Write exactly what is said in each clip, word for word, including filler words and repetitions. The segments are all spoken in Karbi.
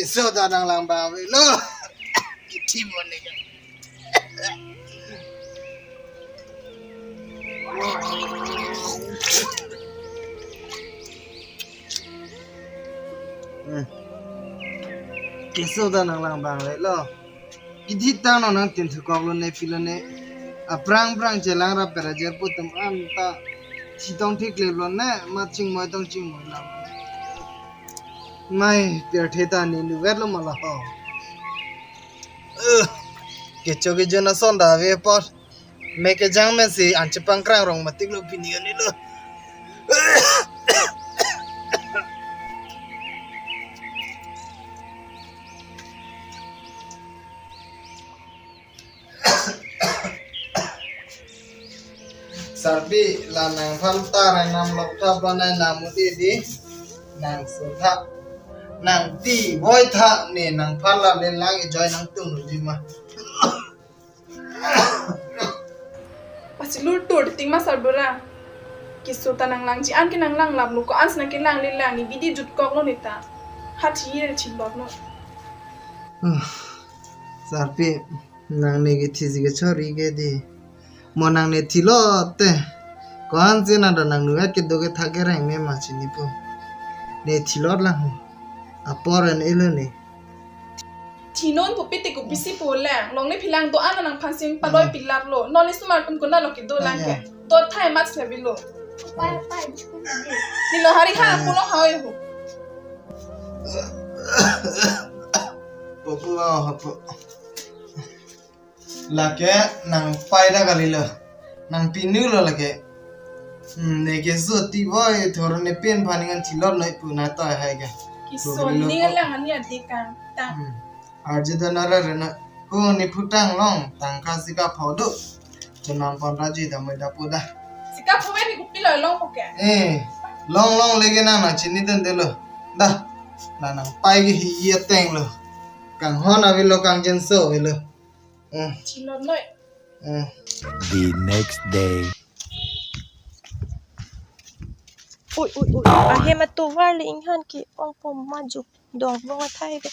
Keso ta nanglang abang avelo. Kithi mo ne ka. Hmm. Keso ta nanglang abang avelo. Kithi tang nang nangtin thukok lone pilo ne. Aphrang phrang chelang rap perajer pu atum anta thi tong thik le lone, ma chingmoi tong chingmoi lam. Mai pirthe ta ne nuver lo ma la ho. Eh, kecho kejo na son ta ave apot. Me kejang me si an chepangkrang rong matik lo pini ani lo. Sarpi, la nangphan ta rai nam lok tha banai nam mudi di. Nang so tha. Nang ti voi tha ne nangphan la le lang ejoi nangtum di ma. Pasilur tur ting ma sarbura. Keso ta nanglangji an ke nanglang lap lo, ko-an si nangkelang le lang, ne bidi jutkok lo ne ta. Hat hir chilot lo. Sarpi, nang ne kethi si kechori ke di. Mo nang ne thilot te. Ko-an si nang do nang nuvet kedo kethak kereng me ma chinipo. Ne thilot lang. Apor en-e lo ne. Thi non pupi te kopisi pu lang. Longle philang do-an nangphan si paloi pilap lo. Non le sumar tum kona lo kedo lang ke. Aya. Do thai mat se bilo. Ni lo hari ha pulo ha oi ho. Popo a ho po. Lake nangpai ta kali lo. Nangpinu lo lake. Hmm, ne keso ti voi thor ne pen phaningan thilot noi pu na toi hai ke. Keso ni lang ani adik kan. Ta. Hmm. Arje da nara rena. Ko ne phutang long tangka si kapho do. Chenam pon raji da moi da pu da. Si kapho ni kopi lo long po ke. Eh, long long leke nang nang chini den de lo. Da. Na nangpai ke hi ye teng lo. Kanghon avelo kangjenso avelo. Eh. Thilot noi. Eh. The next day. Ui, ui, ui. Ahem atovar le inghan ke-ong po ma ju. Dong bong athai ke.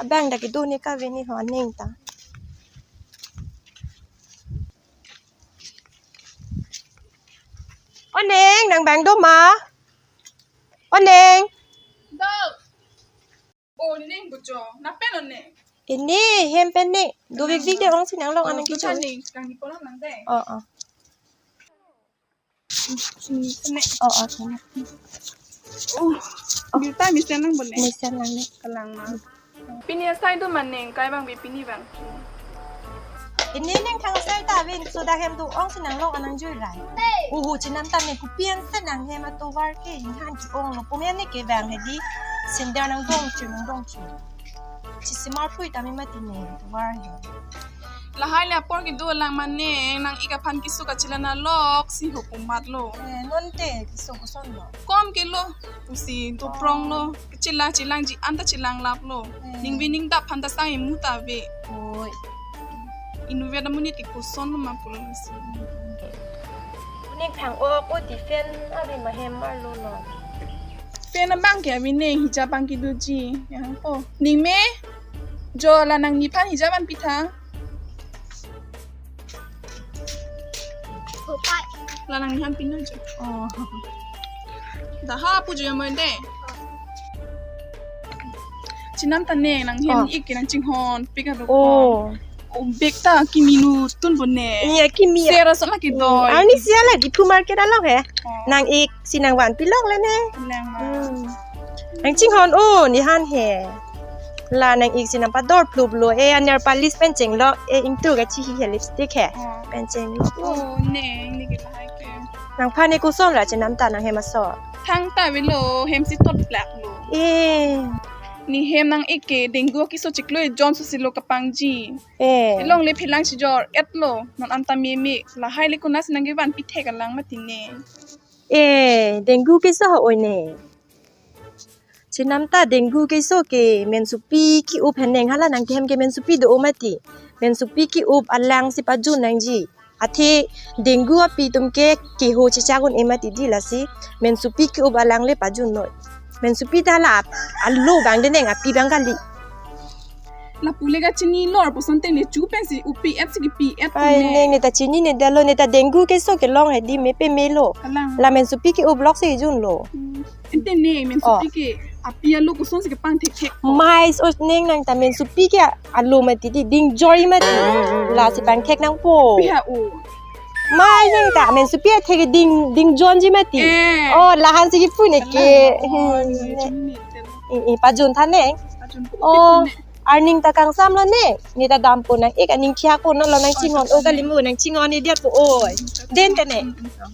Abang dak kedo ne kave ne ho aning ta. O neng, nang abang do ma? O neng. Do. O neng bujo, na pen o neng. Ini hem pen ne. Do big big de ong si nang long anang kecho. Neng, kang ni kolang nang de. Oh, oh. Sini, sini. Oh, oh, sini. Oh. Bilta mesen nang bone. Mesen nang ne. Kalang na. Pini asai do ma neng, kai abang bi pini abang. Ini neng thang asai ta vin, soda hem do ong si nang long anang jui rai. Uhu chenam ta ne kopi an si nang hem atovar ke, inghan ke-ong lo, pumya ne ke abang hedi, sendal nang dong chu, nang dong chu. Chisimar pui ta mi mati ne, atovar he. Lahai le apor kedo lang ma neng, nang ik aphan keso kachelang lok si ho pu mat lo. Eh, non te keso koson lo. Kom ke lo, pusi do prong lo. Chelang chelangji an ta chelang lap lo. Eh. Ning ve ning dap aphan ta sang imu ta ave. Oi. Inutvet amonit ke koson lo ma pulo si. Ning thang o ko di fan ave ma hem mar lo lo. Fan abang ke ave neng, hijab abang kedoji. Yang po. Ning me jo la nang nephan hijab an pitha. Kopai. La nang nephan pinu jo. Oh. Dah ha pu jo ya mo de. Chenam ta ne nang hem ik ke nang chinghon pik ado. Oh. O bag ta kimi nu tun bone. Iya, kimi. Sera so lagi do. Arni sia lagi pu market along he. Oh. Nang ik si nang van pilok le ne. Lang ma. Hmm. Nang chinghon o nephan he. La nang ik si nang pador plup lo e, a nail polish pen cheng lo e, ingtu kachihi he lipstick he. Oh. Pen cheng lo. Oh, ne, ne ke lahai ke. Nangphan ne koson ra chenam ta nang hem aso. Thang ta avelo, hem si tot black lo. Eh. Ne hem nang ik ke dengue keso chiklo e jon so si lo kapangji. Eh. Longle philang si jor et lo, non an ta meme, lahai le konat si nang kevan pithek alang mati ne. Eh, dengue keso ho oi ne. Chenam ta dengue keso ke mensopi ki-up heneng hala nang kehem ke mensopi do o mati. Mensopi ki-up alang si pajun nangji. Athe dengue api atum ke keho chechak un-e mati di lasi mensopi ki-up alang le pajun noi. Mensopi ta la alo abang de neng, api abang kali. Lapu le kachinilo, arpusonte ne chu pensi upi et si kipi et. Ai, ne. Neng, ne ta chinine detlo, ne ta dengue keso kelong hedi, me pemelo. Kalang. La mensopi ke-o block si junlo. Hmm. Ante ne, mensopi ke api alo kosonsi kepangthekthek. Mais, o neng, nang ta mensopi ke alo mati di, ding joi mati. Lasi pangthek nangpo. Pi ha-o. Mais, nang ta mensopi athek ding, ding jonji mati. Eh. Oh, lahan si kipu ne ke. Oh, hmm. Ne, ne, ne. Eh, eh, pajun tha neng. Pajun tha. Oh, ne. Arning ta kangsamlo neng. Ne ta dampo nang. Ik aning khia ko nanglo, nang chinghon. Oh, kali mo, nang chinghon ne diat po. Oi. Den te neng. Hmm, hmm, hmm.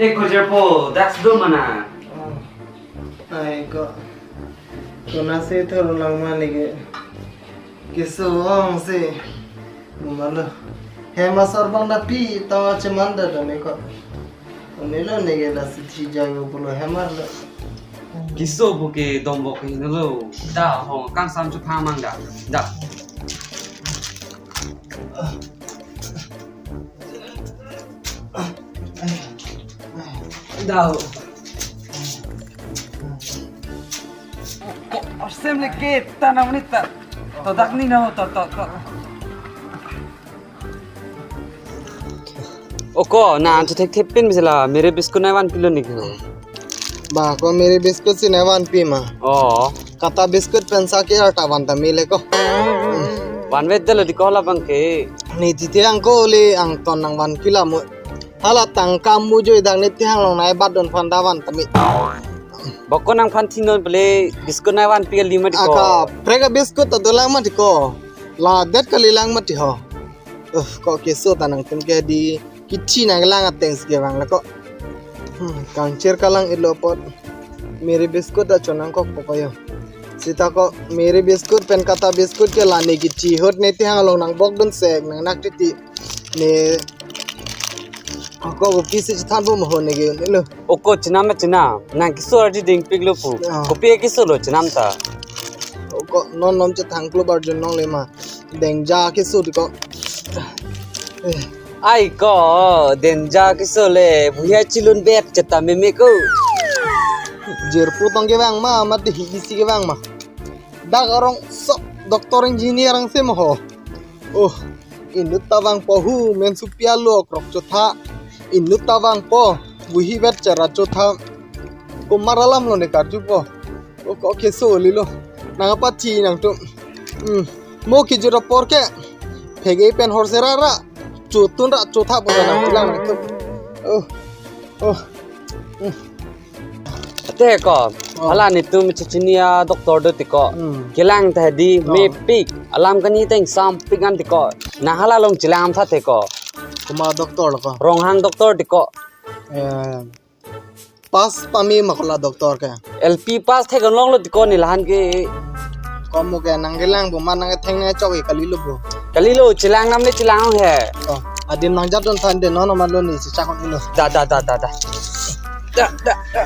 Eh, ko jirpo, dak si do ma nang? Oh. Ai ko. Ko nasi thur lang ma ne ke. Keso ong si. Bumalo. Hem asor abang da pi ta cheman da da ne ko. Onelo ne ke lasi thi jai pulo hem arlo. Keso pu ke dombok ke nelo. Da ho kangsam chu pha mang da. Da. Dau. Ko, sem le ke ta na menit ta. To dak ni na to, to, to. O ko, nang chu thekthep pen bisela, Marie biscuit nai vanpilo ne ke. Ba, ko Marie biscuit si nai vanpi ma. Oh. Kata biscuit pen sa ke arta van ta mele ko. Vanvet detlo di ko labang ke. Ne titi ang ko le angton nang van kila mo. Hala tangka mujoi dang ne ti hang long nai bat don phan da van ta me. Bok ko nangphan thinon pele biscuit nai vanpi kali ma di ko. Aka, prek a biscuit ta dolang ma di ko. La det kali lang ma di ho. Uh, ko keso ta nangtum ke di. Kithi nanglang ateng si kevang la ko. Hmm, kangchir kalang ilo apot. Marie biscuit ta chonangkok po ko yo. Sita ko Marie biscuit pen kata biscuit ke la ne kithi ahut ne ti hang long nang bok dun sek nang nak titi. Ne ako ko pisi chethan po mo ho ne ke ne lo. O ko chenam ma chenam. Nang keso ardi dingpiklo pu. Ah. Kopi keso lo chenam ta. O ko non nom chethang klo bar jun nong le ma. Dengja keso di ko. Ai ko, dengja keso le, buya chilun bet cheta meme ko. Jirpo tong kevang ma, mati hi isi kevang ma. Dak arong sok doctor engineer ang se mo ho. Oh, inut ta vangpo hu, mensopi alo krok chotha. Inut ta vangpo, buhi bet chara chotha. Komat alam lo ne karjupo. O ko keso lilo. Nang apa thi nangtum. Hmm. Mo kejut apor ke. Phege pen hor sera ra. Chotun ra chotha po nang pulang nangtum. Oh. Oh. Hmm. Ate ko. Oh. Hala netum chechini a doctor do ti ko. Hmm. Kelang ta di. Oh. Mepik. Alam kani teng sampik an ti ko. Nang hala along chelang tha te ko. Komat doctor lo ko. Ronghang doctor ti ko. Eh. Pass pame ma ko la doctor ke. L P pass thek an longlo ti ko ne lahan ke. Komo ke nang kelang bo ma nang ketheng nang chok ke kalilo bo. Kalilo chelang nam le chelang he. Oh, adim nang jat don than de non ma lo ni si chak lo. Da, da, da, da, da. Da, da, da.